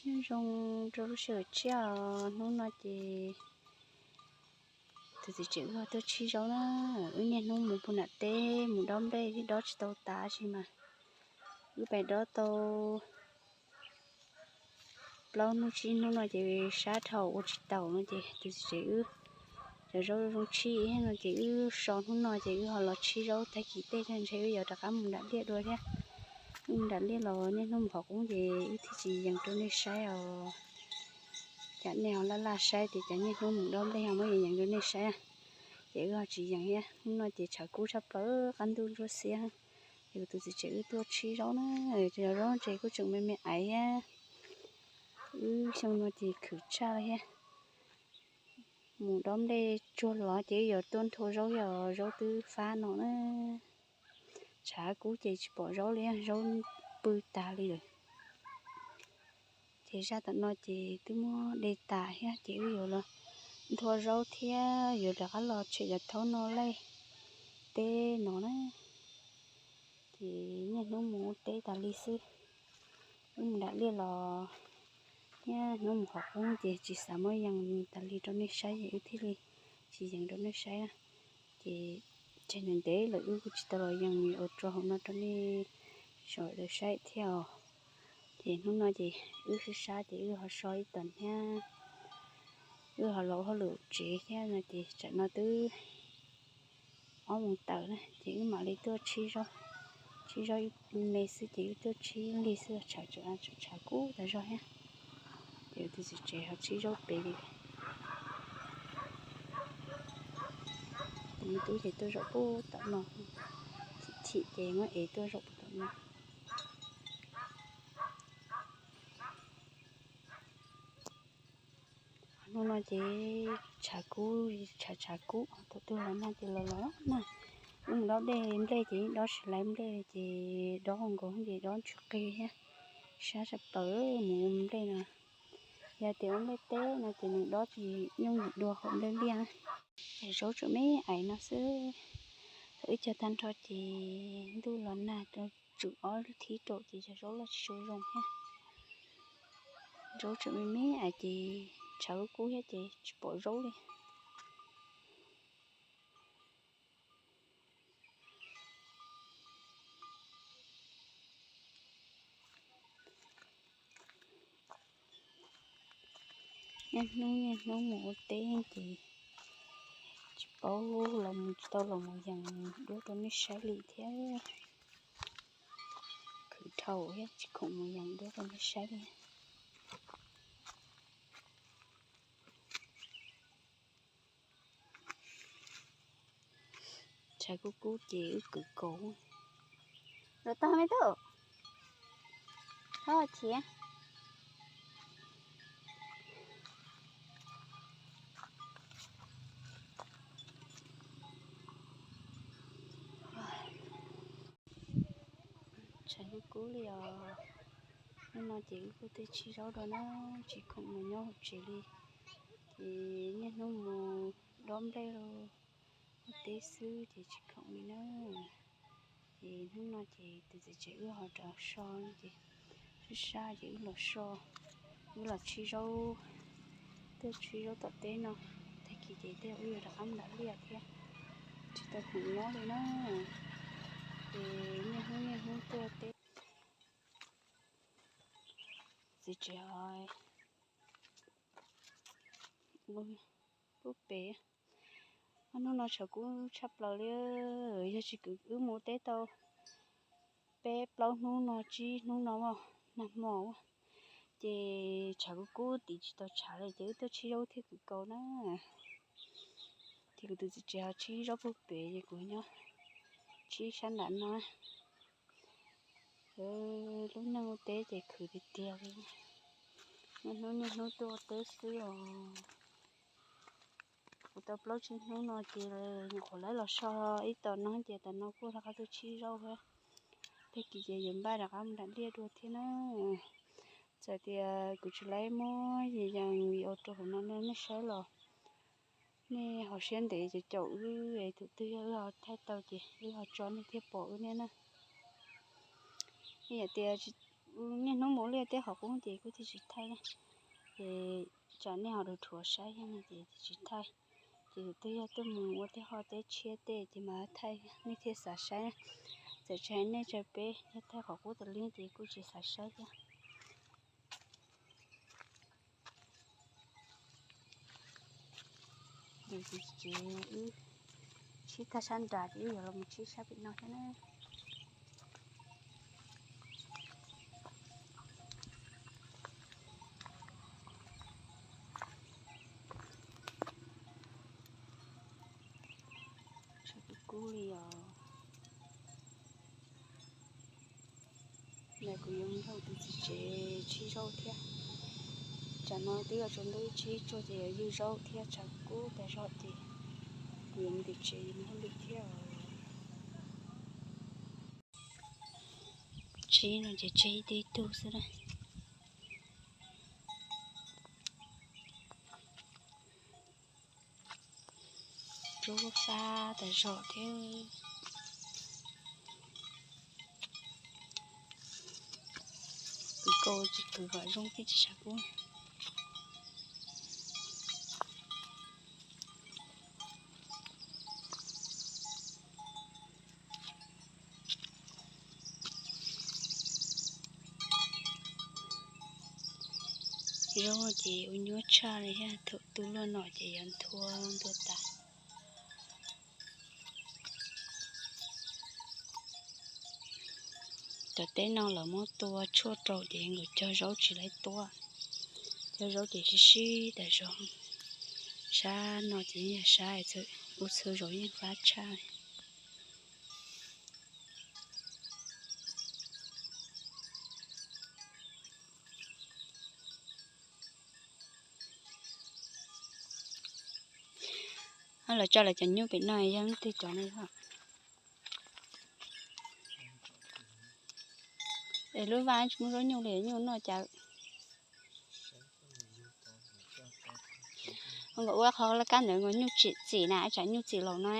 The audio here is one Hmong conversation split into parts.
Nyob zoo rau lub sij hawm tshiab os, hnub no ces tus txiv tsev wb ho tuaj tshib zaub na. Wb niaj hnub mus puag nram teb mus dob nplej thiab dob tsis tau tav si mas wb pais dob tau plaub hnub tsib hnub no ces sab dhau ua tsis taus no ces tus txiv tsev wb cov zaub zoo tshib no ces wb so hnub no ces wb ho los tshib zaub, tag kis tej ntshe wb yuav rov qab mus nram liaj dua thiab. Wb mus nram liaj los niaj hnub mus qhov qub ces wb thiaj tsis yees rau nej saib os. Cas nej ho laj laj saib tias cov niaj hnub mus dob nplej ho muab yees yees rau nej saib, ces wb ho tsis yees thiab. Hnub no ces tshav kub tshaj plaws, qab ntuj ntsuab xiab, ces kuv tus txiv tsev wb tuaj tshib zaub na. Cov zaub ntses kuj tseem me me aiv thiab, wb xyoo no ces khwv tshaj thiab. Mus dob nplej tsuag los ces wb yuav tuaj nthua zaub, yog zaub twb fab no na. Tshav kub ces tsis pom zaub li, zaub pw tag li lawm. Ces zaj tom no ces twb muab de tas thiab ces wb yuav los nthua zaub thiab yuav rov qab los tshem cov thaub no lej teb no na. Ces niaj hnub mus ua teb tas li xwb. Wb mus nram liaj los niaj hnub mus qhov qub ces tsis xav muab yees tas li rau nej saib ces wb thiaj li tsis yees rau nej saib. Ces tseg ntev ntev lawm wb kuj tsis tau los yees ua rau hauv no rau nej sawv daws saib thiab os. Ces hnub no ces wb sib sab ces wb ho so ib tog hnab, wb ho los ua hauj lwm tsev thiab no ces tsam no twb ob moos tawm na ces wb mam li tuaj tshib zaub. Tshib zaub ib me xwb ces wb tuaj tshib lig xwb, tshav tshav kub tas zog thiab. Ces tus txiv tsev ho tshib zaub pem li. Tus me tub ces tuaj zaum puag tom no, chim chim ces muab ev tuaj zaum puag tom no. Hnub no ces tshav kub, tshav tshav kub, thaum twg los nag ces los los nag. Wb mus dob nplej, nplej ces yeej dob tsis laiv nplej ces dob nkaus ces dob tsis qig thiab, sab tshaj plaws mus nplej no. Yog tias ua nplej teb no ces nws dob tsis yooj yim dua hauv nplej liaj. Ces zaub tseem me aiv no xwb. Thaum ib cag tag nrho ces ntuj los nag rau tswm ob thib rau ces cov zaub los tsis tshua zoo thiab. Zaub tseem me me aiv ces tshav kub kub thiab ces tsis pom zaub li. Niaj hnub niaj hnub mus ua teb ces tsis paub los mus tsis tau los mus yees duab rau nej saib li thiab. Khwv dhau thiab tsis khoom mus yees duab rau nej saib li. Tshav kub kub ces wb kwv kaus. Los tag me tub, txhob chiav. Tshav kub kub li os. Hnub no ces wb kuj tuaj tshib zaub dua na, tsis khoom mus nyob hauv tsev li. Ces niaj hnub mus dob nplej ua teb xwb ces tsis khoom li na. Ces hnub no ces tus txiv tsev wb ho rov so ces sab sab ces wb los so, wb los tshib zaub, tuaj tshib zaub tom teb no. Tag kis ces tej wb yuav rov qab nram liaj thiab, tsis tau khoom nyob li na. Ces niaj hnub niaj hnub tuaj teb. Txiv tsev ho pub pem. Hnub no tshav kub tshaj plaws li, yog tsis kwv wb mus teb tau peb plaub hnub no tsib hnub no nag hmo, ces tshav kub kub tim tsis tau tshav li ces wb tuaj tshib zaub thiaj kwv kaus na. Ces kuv tus txiv tsev ho tshib zaub pub pem ces kuv nyob tshib sab nram no. Lub neej ua teb ces khwv tiag tiag li. Niaj hnub niaj hnub tuaj ua teb xwb os. Kuv tau plaub tsib hnub no ces nyuam qhuav lawv los so ib tom no ces tom no kuj rov qab tuaj tshib zaub thiab. Tag kis ces yuav npaj rov qab mus nram liaj dua thiab na. Txawm tias kuv tsis laib muab yees video rau hauv no nej saib los nej ho siab ntev ces caum wb es thaum twg yog wb ho thaij tau ces wb ho tso nej thiaj pom wb thiab na. Yog tias Niaj hnub mus liaj teb qhov qub ces kuj thiaj tsis thaij. Ces tsam nej ho dhuav saib thiab no ces tsis thaij. Ces tus twg yog tuaj mus ua tej hoj teb tshiab tej ces mam thaij nej thiaj xav saib. Txawm tsis hais nej tsis hais peb, yog thaij qhov qub tas li ces kuj tsis xav saib thiab. Ces wb tshib tag sab nrad ces wb yuav los mus tshib sab pem no thiab na. Tshav kub kub li os. Ntawm kuv yuav mus nrog tus txiv tsev tshib zaub thiab. Tsam no twb yuav tsaus ntuj, ib tshib tsuag ces yuav ywg zaub thiab, tshav kub tas zog ces kuv yuav mus tim tsev mus hauj lwm thiab. Tshib no ces tseg ib tug xwb na. Rub fab tas zog thiab. Kwv kaus tsis kwv kom zoo thiaj tsis tshav kub. Zaub ces ua nyuaj tshaj li thiab, thaum tu luaj no ces yuav nthua nthua tas. Cov teb no lawv muab tua tshuaj rau ces nkawd cog zaub tsis laib tuaj. Cog zaub ces sib sib tas zog. Sab no ces yeej yog sab ua txhua zaus yeej fab tshaj. Los tso lawv cov nyuj pem no yog leej twg cov no yog. Es lub vaj tsis muaj zaub nyuj li, nyuj noj cas. Nkawd ua qhov laj kab ntawd nkawd nyuj tsim txim na, tsam nyuj txim laus no.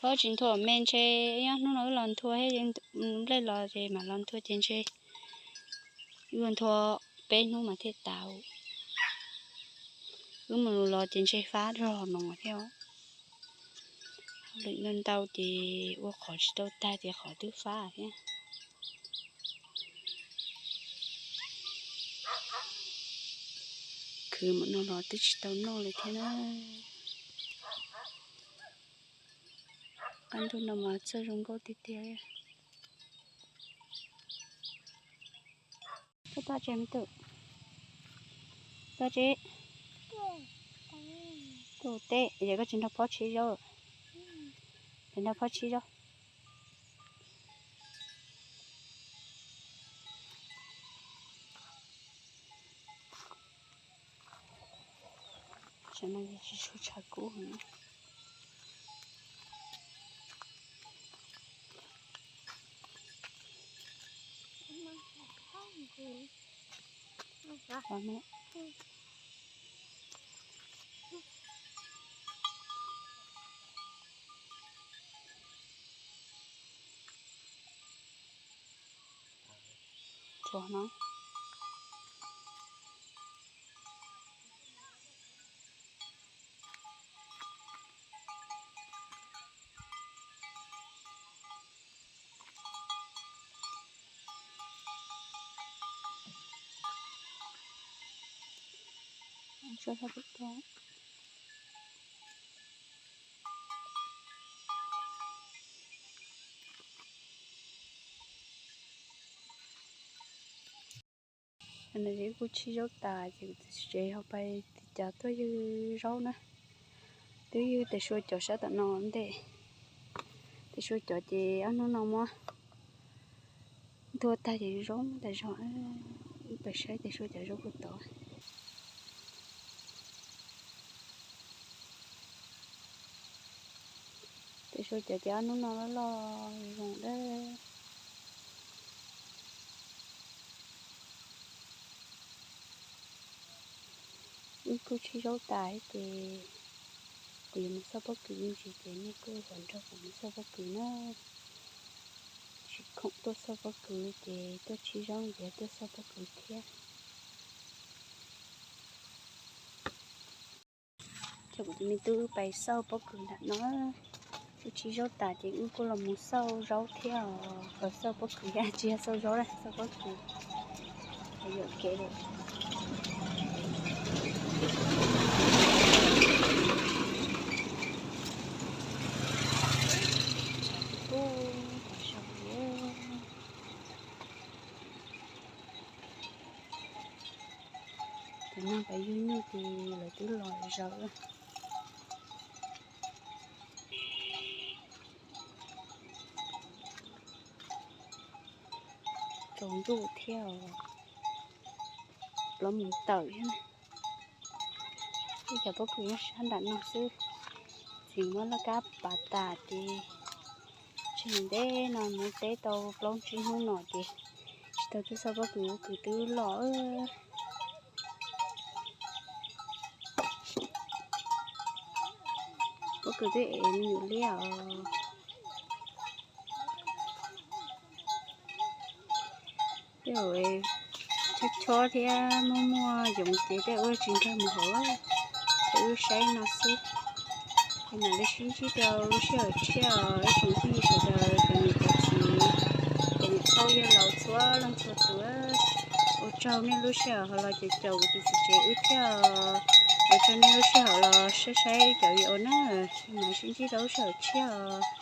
Phob tsis nthua me ntshe, nyob hnub no wb los nthua thiab, nplej los ces mam los nthua ces ntshe wb nthua peb hnub mas thiaj tas. Wb mus los ces ntshe fab rog no thiab. Lwm ntau ntau ces ua qhov tsis tau tag ces qhov twb fab thiab. Khwv mam no los twb tsis tau noj li thiab na. Qab ntuj no mas txawj zoo nkauj tiag tiag. Koj tua tsev me tub, tua tsev. Tus teb, yog koj tsis nrog phob tshib zaub, tsis nrog phob tshib zaub. Tam no tsis tshua tshav kub heev. Tsuas no. Kuv tshib zaub tas ces kuv txiv tsev ho pais tim cav tuaj ywg zaub na. Twb ywg tes sua cov sab tom no ntej. Tes sua cov ces ob hnub no muab nthua tag ces zoo tas zog. Wb pais saib tes sua cov zaub puag tod. Tes Sau cov ces ob hnub no loj loj zoo dab. Wb kuj tshib zaub tas ces kuv yuav mus xauj pob kws me ntsis ces nej kuj los nrog kuv mus xauj pob kws na. Tsis khoom tuaj xauj pob kws ces tuaj tshib zaub ces tuaj xauj pob kws thiab. Ces kuv tus me tub pais xauj pob kws nram no. Wb tshib zaub tas ces wb kuj los mus xauj zaub thiab os. Xauj pob kws, tsis yog xauj zaub, xauj pob kws. Yuam kev lawm. Cov neeg pab yug nyuj ces lawv twb los zaws. Tsaus ntuj thiab, plaub moos tawm thiab. Ib cov pob kws nyob sab nram no xwb, txiv muab laj kab pav tas ces tseg ntev no mus teb tau plaub tsib hnub no ces tsis tau tuaj xauj pob kws, pob kws twb loj. Pob kws twb ev me nyuam liab os. Tej zaum chob chob thiab muaj muaj yoov ces tej ua tsis nkag mus hauv. Ces wb saib no xwb. Ces mam li sib ntsib rau lub sij hawm tshiab os ib tsoom phooj ywg sawv daws, cov niam cov txiv, cov niam txhawb yawg laus txhua leej txhua tus. Ua tsaug nej lub sij hawm ho los caum caum kuv tus txiv tsev wb thiab os. Ua tsaug nej lub sij hawm los saib saib cov video na. Mam sib ntsib rau lub sij hawm tshiab os.